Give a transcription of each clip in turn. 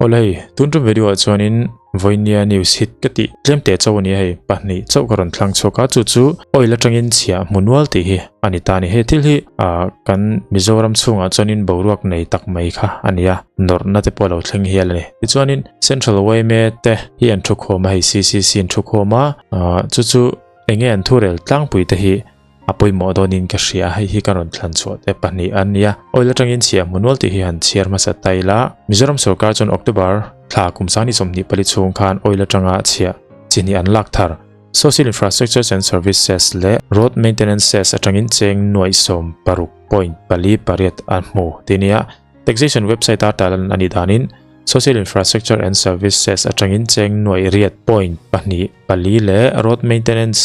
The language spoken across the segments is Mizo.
Awle hei, tun tum video ah chuanin Vawinia news hit ka tih tlem teh chauh a ni a hei, pahnih chauh ka rawn thlang chhuak a, chu chu oil atangin chhiah hmu nual tih hi a ni ta a ni. He thil hi ah kan Mizoram chhungah chuanin boruak nei tak mai kha a ni a, nawrhna te pawh a lo thleng hial a ni. Tichuanin Central yma te hi an thukhawm a hei, CCC an thukhawm a, ah chu chu enge an thurel tlangpui te hi A pawimawh dawnin ka hria, hei hi ka rawn thlan chhuah te pahnih a nia. Oil atangin chhiah hmu nual tih hi han chhiar hmasa ta ila. Mizoram sorkar chuan October thla kum sang ni 24 chhung khan oil atanga chhiah chi hnih an lak thar. Social Infrastructures and Services leh Road Maintenance Cess atangin cheng nuaih 16.48 an hmu ti nia. Taxation website a tarlan a nih danin Social Infrastructure and Services atangin cheng nuaih riat point pahnih pali leh Road Maintenance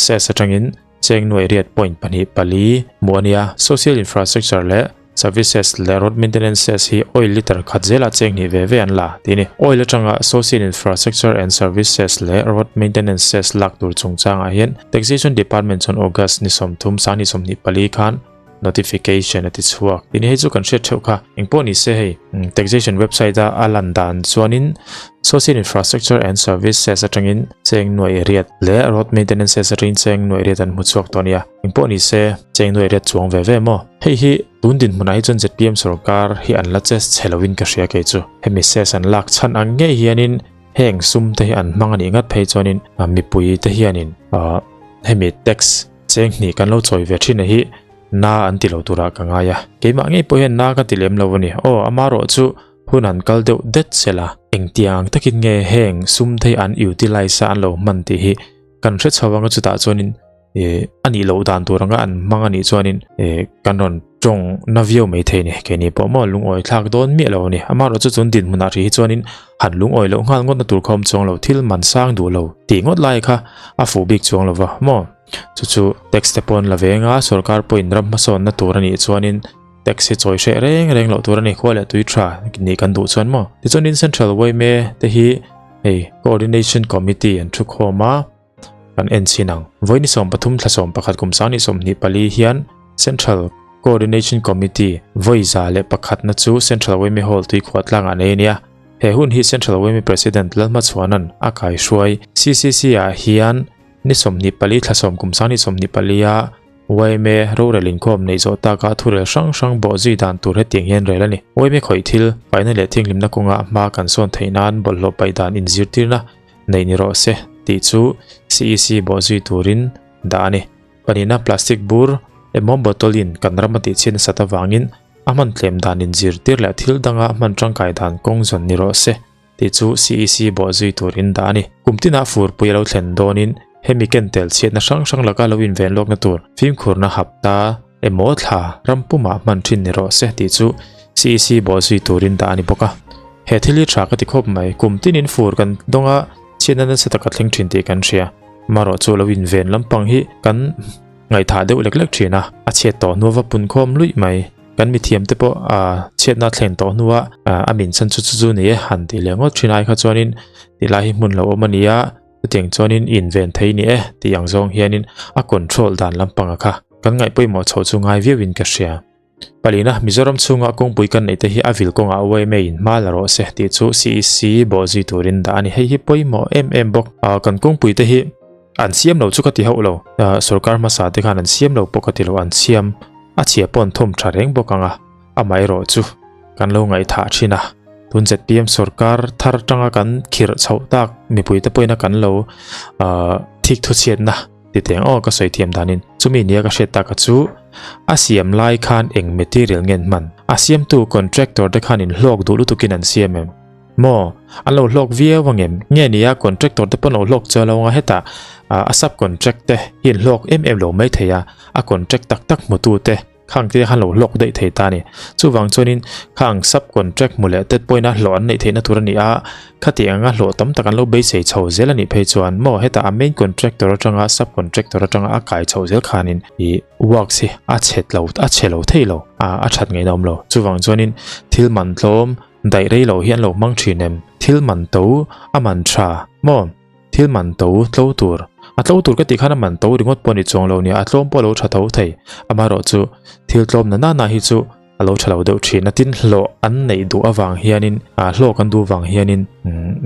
Cess atangin cheng nuaih riat point pahnih pali hmuh a nia. Social infrastructure leh services leh road maintenance cess hi oil litre khat zela cheng hnih ve ve an la tih a ni. Oil atanga social infrastructure and services leh road maintenance cess lak tur chungchangah hian Taxation Department chuan August ni 30 sang ni 24 khan notification a ti chhuak. Tin hei chu kan hriat theuh kha. Engpawh ni se hei taxation website a a lan dan chuanin social infrastructure and services atangin cheng nuaih riat leh road maintenance cess atangin cheng nuaih riat an hmu chhuak tawh a nia. Engpawh ni se cheng nuaih riat chuang ve ve maw. Hei hi tun dinhmunah hi chuan ZPM sorkar hi an la che chhe loin ka hria kei chu. Hemi cess an lak chhan ang ngei hianin heng sum te hi an hmang a nih ngat phei chuanin mipui te hianin hemi tax Cheng hnih kan lo chawi ve thin a hi na an ti lo turah ka ngai a, keimah ngei pawh hian na ka ti lem lo a ni. Aw, amarawh chu hun han kal deuh det sel a, engtiang ang takin nge heng sum thei an utilize a an lo hman tih hi kan hre chho ang a, chutah chuanin ih a nih loh dan tur anga an hmang a nih chuanin ih kan rawn tawng na viau mai thei a ni. Keini pawh maw lungawi thlak dawn miah lo a ni. Amarawh chu chun dinhmunah ri hi chuanin han lungawi loh nghal ngawtna tur kha awm chuang lo, thil man sang duh lo tih ngawt lai kha a fuh bik chuang lo va maw. Chu chu tax te pawh an la ve anga sorkar pawhin ram hmasawnna tur a nih chuanin tax hi chawi hreh reng reng loh tur a ni khua leh tui tha nih kan duh chuan maw. Tichuanin Central yma te hi hei Coordination Committee an thu khawm a kan en chhin ang. Vawi ni 13 thla 11 kum sang ni 24 hian Central Coordination Committee vawi 101 na chu Central yma Hall tuikhuah tlangah nei a nia. He hun hi Central yma President Lalhmachhuana'n a kaihruai CCC ah hian Ni 24 thla 10 kum sang ni 24 a yma rorel inkhawm neih zawh takah thurel hrang hrang bawh zui dan tur hetiang hian rel a ni. Yma khawih thil, faina leh thinghlimna kawngah hma kan sawn theih nan bawlhhlawh paih dan inzirtirna neih ni rawh se tih chu CEC bawh zui turin dah a ni. Pahnihna plastic bur emaw bottle in kan ram a tihchhiat nasat avangin a hman tlem dan inzirtir leh thil danga hman tangkai dan kawng zawn ni rawh se. Tih chu CEC bawh zui turin dah a ni. Kum tinah furpui a lo thlen dawnin hemi ken tel chhiatna hrang hrang laka lo inven lawkna tur fimkhurna hapta emaw thla ram pumah hman thin ni rawh se tih chu CEC bawh zui turin dah a ni bawk a. He thil hi tha ka ti khawp mai. Kum tinin fur kan dawnga chhiatna nasa taka thleng thin tih kan hria. Marawh chu lo inven lampang hi kan ngaihthah deuh lek lek thin a, a chhiat tawh hnu ava pun khawm luih mai. Kan mithiam te pawh a chhiatna thlen tawh hnua a min chhan chu chu chu ni e han tih leh ngawt thin ai kha chuanin tilai hi hmun lo awm a ni a, chutiang chuanin inven thei ni e tih ang zawng hianin a control dan lampanga kha kan ngaih pawimawh chhoh chu ngai viauin ka hria. Palina, Mizoram chhunga kawngpui kan neih te hi a vil kawngah yma in hma la rawh se tih chu CEC bawh zui turin dah a ni. Hei hi pawimawh em em bawk. Kan kawngpui te hi an siam lo chu ka ti hauh lo, sorkar hmasa te khan an siam lo pawh ka ti lo, an siam. A chhia pawh an thawm tha reng bawk ang a, amaherawh chu kan lo ngaihthah thin a. Tun ZPM sorkar thar atanga kan khirh chhoh tak mipuite pawhin a kan lo thik thuchhiatna ti teh ang aw ka sawi thiam danin. Chumi nia ka hriat taka chu a siam lai khan eng material nge an hman? A siamtu contractor te khan inhlawk duh lutukin an siam em? Maw? An lo hlawk viau ang em? Nge nia contractor te pawh an lo hlawk chuan lo ang a hetah a sub contract te hi an hlawk em em lo mai thei a, a contract tak tak hmutu te khang te khan lo hlawk daih thei ta a ni. Chuvang chuanin khang sub contract hmu leh te pawhin a hlawh an neih theihna tur a ni a, khati anga hlawh tam tak an lo beisei chho zel a nih phei chuan maw hetah a main contractor atanga sub contractor atanga a kai chho zel khanin ih works hi a chhe lo a chhe lo thei lo a a that ngaihna awm lo. Chuvang chuanin thil man tlawm Daih rei lo hian lo hmang thin em? Thil man to a man tha maw? Thil man to tlo tur. A tlo tur ka tih khan a man to ringawt pawh a ni chuang lo nia, a tlawm pawh a lo tha tho thei. Amaherawh chu thil tlawm na nana hi chu a lo tha lo deuh thin a, tin hlawh an neih duh avang hianin ah hlawk an duh vang hianin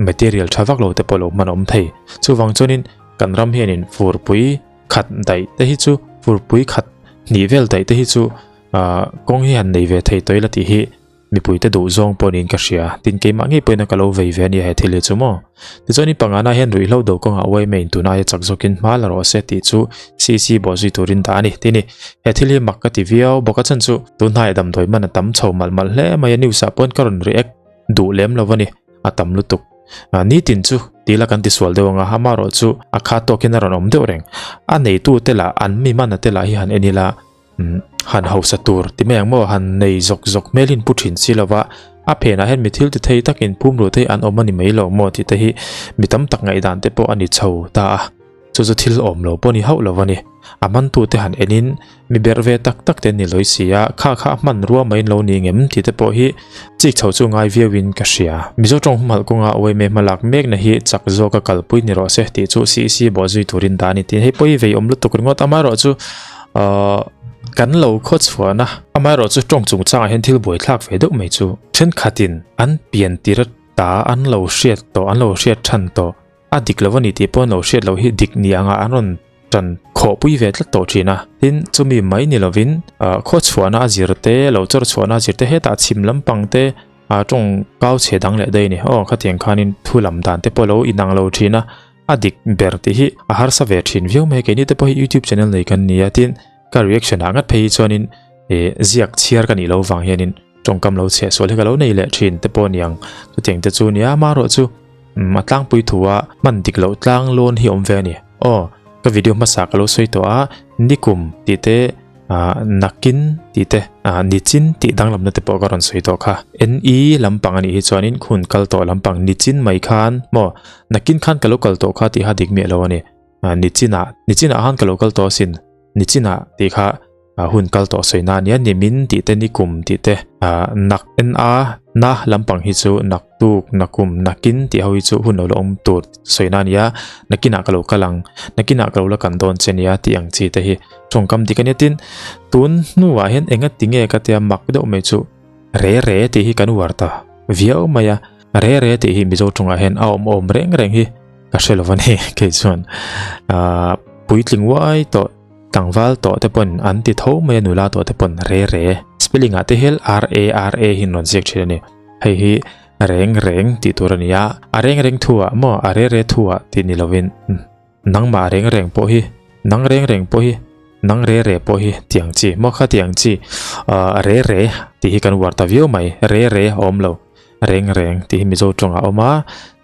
material tha vak lo te pawh lo hman a awm thei. Chuvang chuanin kan ram hianin furpui khat daih te hi chu furpui khat hnih vel daih te hi chu ah kawng hi han nei ve thei tawh ila tih hi Mipuite duh zawng pawh niin ka hria. Tin keimah ngei pawhin a ka lo vei ve a nia he thil hi chu maw. Tichuan i pangana hian ruihhlo do kawngah uaime in tun aia chak zawkin hma la rawh se tih chu CC bawh zui turin dah a ni. Tin i he thil hi mak ka ti viau bawk a chhan chu tun hnaiah damdawi man a tam chho malh malh hle mai a news ah pawn ka rawn react duh lem lo a ni a tam lutuk. Nitin chu tila kan tisual deuh anga amaherawh chu a kha tawkin a rawn awm deuh reng. A neitute lah an mi man a te lah hi han en ila Han hausa tur ti mai ang maw han nei zawk zawk hmel in pu thin si lova a phenah hian mi thil ti thei tak in phum ruh te hi an awm a ni mai lo maw tih te hi mi tam tak ngaihdan te pawh a ni chho ta a chu chu thil awm lo pawh a ni hauh lo a ni a mantu te han en in mi berh ve tak tak te an ni lawi si a kha kha a hmanrua mai in lo ni ngem tih te pawh hi Chik chho chu ngai viau in ka hria. Mizo tawng humhalh kawnga OMA hmalak mekna hi chak zawka kalpui ni rawh se tih chu CEC bawh zui turin dah a ni tiin hei pawh hi vei awm lutuk ringawt. Amaherawhchu ahh kan lo khaw chhuahna amaherawhchu tawng chungchangah hian thil buaithlak ve deuh mai chu thenkhatin an pian tir ata an lo hriat tawh an lo hriat than tawh A dik lo a ni tih pawh an lo hriat loh hi dik ni anga an rawn tan khawhpui ve tlat tawh thin a. Tin, chumi mai ni lovin khaw chhuahna a zir te, lo chawr chhuahna a zir te, hetah chhim lampang te tawng kau chhe dang leh daih a ni. Aw, khatiang khanin thu lam dan te pawh lo inang lo thin a, a dik ber tih hi a harsa ve thin viau mai. Keini te pawh hi YouTube channel nei kan ni a, tin ka reaction ah ngat phei hi chuanin ziak chhiar ka nih loh vang hianin tawngkam lo chheh sual hi ka lo nei leh thin te pawh a niang. Chutiang te chu nia amaherawhchu. Umm a tlangpui thu a hman dik loh tlang lawn hi awm ve a ni. Aw ka video hmasa ka lo sawi tawh a nikum tih te ah nakin tih te ah nichin tih danglamna te pawh ka rawn sawi tawh kha. NE lampang a nih hi chuanin hun kal tawh lampang nichin mai khan maw nakin khan ka lo kal tawh kha tih kha dik miah lo a ni. Ah nichinah nichinah khan ka lo kal tawh asin nichinah tih kha ah hun kal tawh sawi na ania nimin tih te nikum tih te ah nak en a na lampang hi chu nak tuk nakum nakin tih ho hi chu hun lo la awm tur sawi na ania nakinah ka lo kal ang nakinah ka lo la kan dawn che nia tih ang chi te hi tawngkam dik ania tin tun hnuah hian enga tinge ka tia mak deuh mai chu re re tih hi kan uar ta viau mai a re re tih hi mizo tawngah hian a awm awm reng reng hi ka hre lo a ni kei chuan ah puitling uai tawh. Tlangval tawh te pawn an ti tho mai a nula tawh te pawn re re. Spelling ah te hian R A R A hi an rawn ziak thin a ni. Hei hi reng reng tih tur a ni a, a reng reng thu ah maw a re re thu ah tih ni lovin nangmah reng reng pawh hi nang reng reng pawh hi nang re re pawh hi tiang chi maw kha tiang chi ah re re tih hi kan uar ta viau mai re re a awm lo reng reng tih hi Mizo tawngah a awm a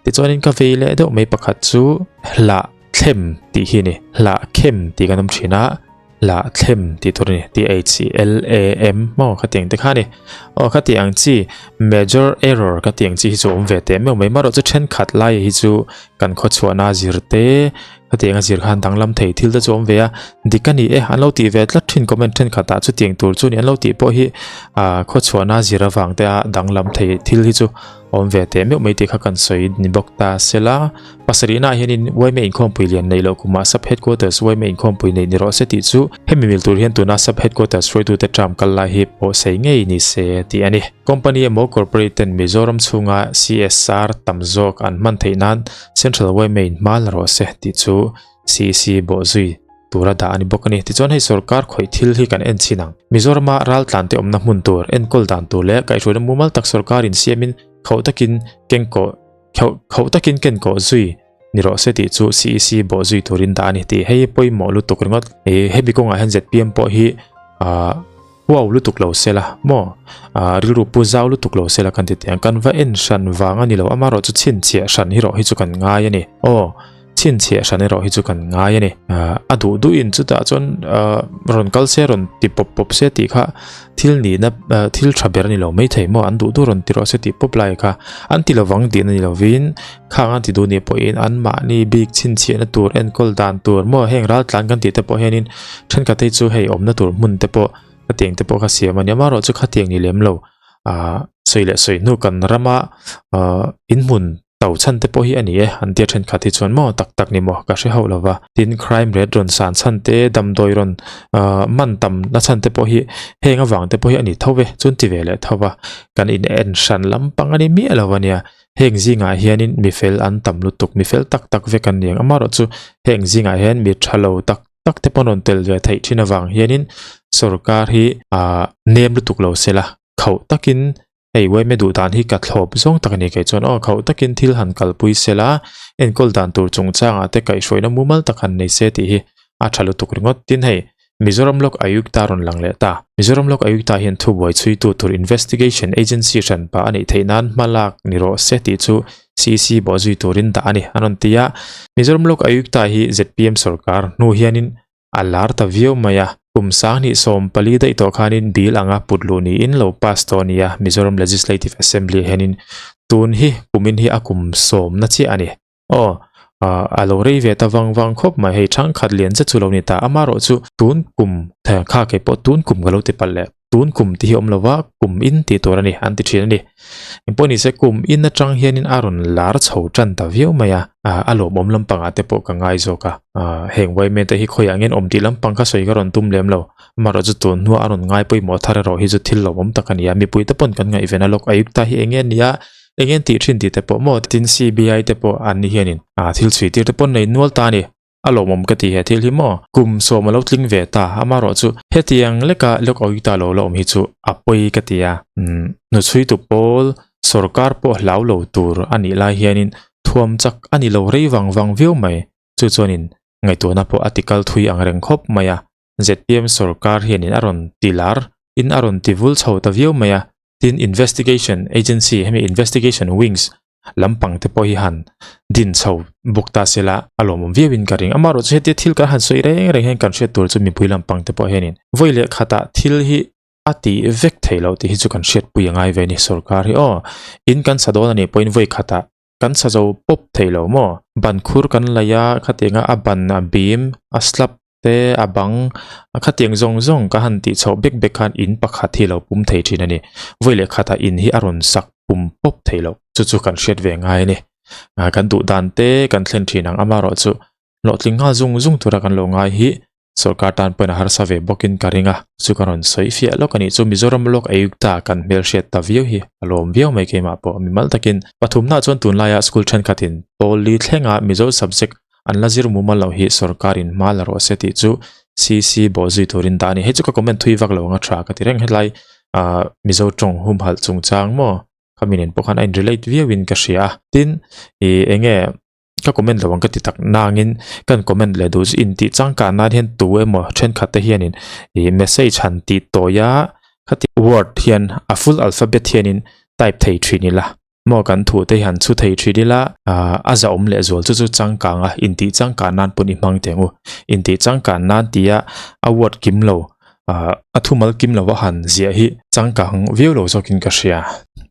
tichuanin ka vei leh deuh mai pakhat chu hlah Thlem tih hi a ni. Hlah khem tih kan awm thin a, hlah thlem tih tur a ni. T H L A M maw khatiang te kha a ni. Aw khati ang chi major error ka tih ang chi hi chu awm ve teh meuh mai. Marawh chu thenkhat lai hi chu kan khawchhuahna a zir te khatiang a zir khan danglam thei thil te chu awm ve a. Dik a ni e, an lo tih ve tlat thin comment thenkhatah chutiang tur chu ni an lo tih pawh hi ah khawchhuahna a zir avang te a danglam thei thil hi chu awm ve teh meuh mai tih kha kan sawi ni bawk ta sela. Pasarihnaah hianin YMA inkhawmpui lian neih loh kumah Sub Headquarters YMA inkhawmpui neih ni rawh se tih chu hemi mil tur hian tuna Sub Headquarters hruaitute term kal lai hi pawh sei ngei ni se tih a ni. Company emaw Corporate ten Mizoram chhunga CSR tam zawk an hman theih nan Central YMA in hma la rawh se tih chu CEC bawh zui tura dah a ni bawk a ni. Tichuan hei sorkar khawih thil hi kan en chin ang. Mizorama raltlante awmna hmun tur, enkawl dan tur leh kaihhruaina mumal tak sorkarin siamin khauh takin kengkawh Khauh takin ken kawh zui ni rawh se tih chu CEC bawh zui turin dah a ni tih hei pawimawh lutuk ringawt. Hemi kawngah hian ZPM pawh hi huau lutuk lo se la maw rilru pu zau lutuk lo se la kan ti teh ang. Kan va en hran vang a ni lo amaherawh chu chhinchhiah hran hi rawh hi chu kan ngai a ni. Aw chhinchhiah hran erawh hi chu kan ngai a ni. A duh duhin chutah chuan rawn kal se rawn ti pawp pawp se tih kha thil nihna thil tha ber a ni lo maithei maw an duh duh rawn ti rawh se tih pawp lai kha an ti lovang tih na ni lovin khang an ti duh nih pawhin anmahni bik chhinchhiahna tur enkawl dan tur maw heng raltlan kan tih te pawh hianin thenkhat hi chu hei awmna tur hmun te pawh khatiang te pawh kha siam a ni amaherawhchu chu khatiang ni lem lo sawi leh sawi hnu kan rama inhmun. To chhan te pawh hi a ni e, an tia thenkhat hi chuan maw tak tak ni maw ka hre hauh lova. Tin, crime rate rawn san chhan te, damdawi rawn man tam na chhan te pawh hi heng avang te pawh hi a ni tho ve, chuan ti ve leh tho va. Kan in en hran lampang a ni miah lo a nia. Heng zingah hianin mi fel an tam lutuk, mi fel tak tak vek an ni ang. Amaherawhchu heng zingah hian mi tha lo tak tak te pawh an rawn tel ve theih thin avang hianin sorkar hi nem lutuk lo se la, khauh takin Hei uaime duh dan hi ka thlawp zawng tak a ni kei chuan aw khauh takin thil han kalpui sela enkawl dan tur chungchangah te kaihhruaina mumal tak han nei se tih hi a tha lutuk ringawt. Tin hei Mizoram Lok Ayukta rawn lang leh ta. Mizoram Lok Ayukta hian thubuai chhuitu tur Investigation Agency hranpa a neih theih nan hma lak ni rawh se tih chu CC bawhzui turin dah a ni an rawn ti a. Mizoram Lok Ayukta hi zpm sorkar hnu hianin A lar ta viau mai a, kum 2014 daih tawh khanin bill anga put luh niin lo pass tawh a ni a, Mizoram Legislative Assembly ah hianin tun hi kumin hi a kum sawmna chiah a ni. Aw, a lo rei ve ta vang vang khawp mai, hei thangkhat lian zet chu lo ni ta, amaherawh chu tun kum kha kei pawh tun kum ka lo ti palh leh. Tun kum tih hi awm lova kum in tih tur a ni an ti thin a ni. Engpawh nise kum in atang hianin a rawn lar chho tan ta viau mai a, a lawmawm lampangah te pawh ka ngai zawk a. Heng Wayman te hi khawiah ngen awm tih lampang kha sawi ka rawn tum lem lo. Amaherawh chu tun hnua a rawn ngai pawimawh thar erawh hi chu thil lawmawm tak a ni a, mipui te pawn kan ngaihven a lawk Ayukta hi eng nge a ni a, eng nge an tih thin tih te pawh maw tin CBI te pawh an ni hianin thil chhui tir te pawn nei nual ta a ni. A lawmawm ka ti he thil hi maw? Kum sawm a lo tling ve ta, amaherawh chu hetiang leka lawk awi ta lo la awm hi chu a pawi ka ti a. Umm, hnuchhuitu pawl sorkar pawh hlau lo tur a nih lai hianin thuam chak a ni lo rei vang vang viau mai. Chu chuanin ngaihtuahna pawh a ti kal thui ang reng khawp mai a. Zpm sorkar hianin a rawn ti lar in a rawn ti vul chho ta viau mai a. Tin, investigation agency hemi investigation wings lampang te pawh hi han din chho bawk ta se la a lawmawm viau in ka ring. Amaherawh chu hetia thil kan han sawi reng reng hian kan hriat tur chu mipui lampang te pawh hianin vawi leh khatah thil hi a tih vek thei loh tih hi chu kan hriatpui a ngai ve a ni sorkar hi aw. In kan sa dawn a nih pawhin vawi khatah kan sa zo pawp thei lo maw? Ban khur kan laih a khatianga a ban a bim a slab te a bang a khatiang zawng zawng ka han tih chhoh bek bek khan in pakhat hi lo pum thei thin a ni. Vawi leh khatah in hi a rawn sak pum pawp thei lo. Chu chu kan hriat ve ngai a ni. Kan duh dan te kan thlen thin ang amaherawh chu hlawhtling nghal zung zung tura kan lo ngai hi sorkar tan pawhin a harsa ve bawkin ka ring a. Chu ka rawn sawi fiah lawk a nih chu Mizoram lawk Ayukta kan hmelhriat ta viau hi a lawm viau mai keimah pawh mimal takin pathumna chuan tunlaia school thenkhatin pawl li thlenga Mizo subject An la zir mumal loh hi sorkarin hma la rawh se tih chu CC bawh zui turin dah a ni. Hei chu ka comment thui vak lo anga tha ka ti reng hetlai ah Mizo tawng humhalh chungchang maw khami nen pawh khan a in relate viau in ka hria a. Tin ih eng nge ka comment lo ang ka ti tak nangin kan comment leh duh chu intih changkan nan hian tu emaw thenkhat te hianin ih message han tih tawi a khati word hian a full alphabet hianin type thei thin ila. Maw kan thu te hian chhu thei thin ila, a zahawm leh zual chu chu changkang a, intih changkan nan pawn i hmang teh ang u. Intih changkan nan tia a word kim lo, a thumal kim lo a han ziah hi changkang viau lo zawkin ka hria.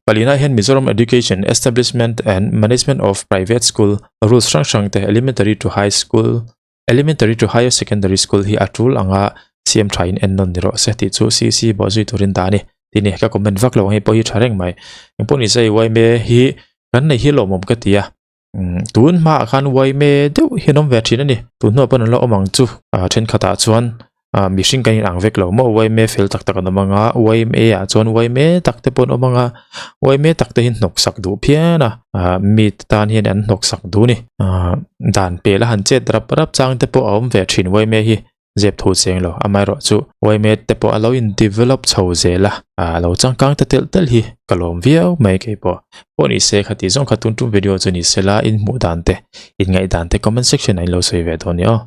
Palina hian Mizoram Education Establishment and Management of Private School rules hrang hrang te Elementary to High School, Elementary to Higher Secondary School hi a tul anga siam tha in en nawn ni rawh se tih chu CC bawh zui turin dah a ni. Tih ni ka comment vak lo ang hei pawh hi tha reng mai. Engpawh ni se yma hi kan nei hi lawmawm ka ti a. Tun hmaah khan yma deuh hi an awm ve thin a ni. Tun hnuah pawn an la awm ang chu. Thenkhatah chuan mihring kan inang vek lo maw yma fel tak tak an awm anga yma ah chuan yma tak te pawh an awm anga yma tak te hi hnawksak duh phian a mi te tan hian an hnawksak duh a ni dan pel a han chet rap rap chang te pawh a awm ve thin yma hi zep tho cheng lo amaherawh chu yma te pawh a lo in develop chho zel a a lo changkang ta telh telh hi ka lawm viau mai kei pawh pawh ni se khati zawng kha tun tum video chu ni sela in hmuh dan te in ngaih dan te comment section ah in lo sawi ve dawn a ni aw.